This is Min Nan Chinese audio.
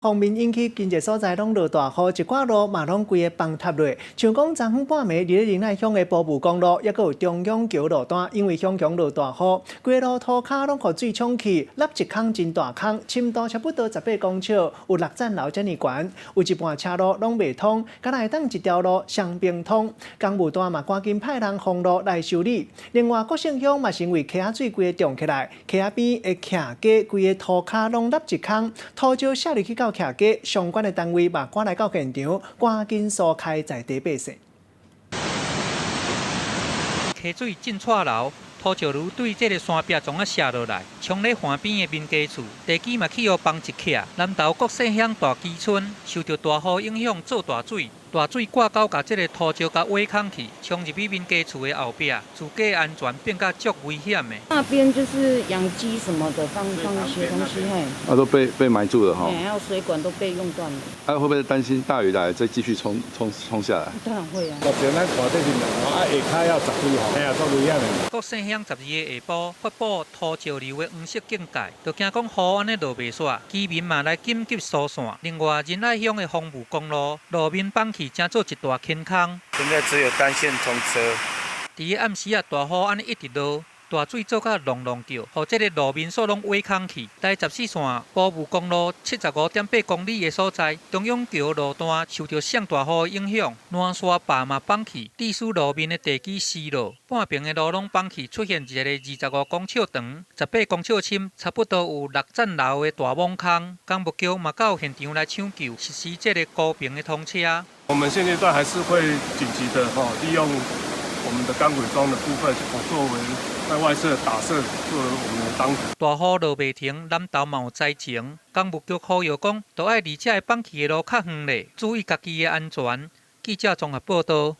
方面引起真濟所在攏落大雨，一寡路嘛攏規个崩塌落。像講昨昏半暝，佇咧仁愛鄉的埔霧公路，抑閣有中央橋路段，因為雄雄落大雨，規路塗跤攏予水沖去，凹一空真大空，深度差不多18公尺，有六層樓遮爾懸，有一半車路攏袂通，敢若會當一條路雙邊通。工務單嘛趕緊派人封路來修理。另外，國姓鄉嘛是因為溪仔水規个漲起來，溪仔邊的徛家規个塗跤攏凹一空，土石瀉入去到徛家，相關的單位嘛趕來到現場，趕緊疏開在地百姓。溪水進掣流，土石流對這个山壁創啊瀉落來，沖咧岸邊的民家厝，地基嘛去予崩一徛。南投國姓鄉大基村受著大雨影響，做大水，大水掛溝共這个土石共挖空去，沖入去民家厝的後壁，住家安全變甲足危險的。那邊就是養雞什麼的，放放一些東西，嘿。啊，都被埋住了哈。還有水管都被用斷了。啊，會不會擔心大雨來再繼續沖下來？當然會啊。目前咱看這是兩啊，下跤要十幾號，嘿啊，足危險的。國姓鄉12个下晡發布土石流的黃色警戒，就驚講雨按呢落袂煞，居民嘛來緊急疏散。另外，仁愛鄉的豐霧公路路面崩去，成做一大坑空。現在只有單線通車。佇个暗時啊，大雨按呢一直落，大水做甲隆隆叫，予這个路面煞攏挖空去。台十四線埔霧公路75.8公里的所在，中央橋路段受著上大雨影響，爛沙壩嘛崩去，致使路面的地基撕落，半爿的路攏崩去，出現一个25公尺長、18公尺深，差不多有六層樓的大網空。工務局嘛到現場來搶救，實施這个高頻的通車。我們現階段還是會緊急的哈，利用我們的鋼軌樁的部分，作為在外側打設作為我們的擋土。大雨落袂停，南投嘛有災情，工務局呼籲講，都愛離這个崩去的路較遠咧，注意家己的安全。記者綜合報導。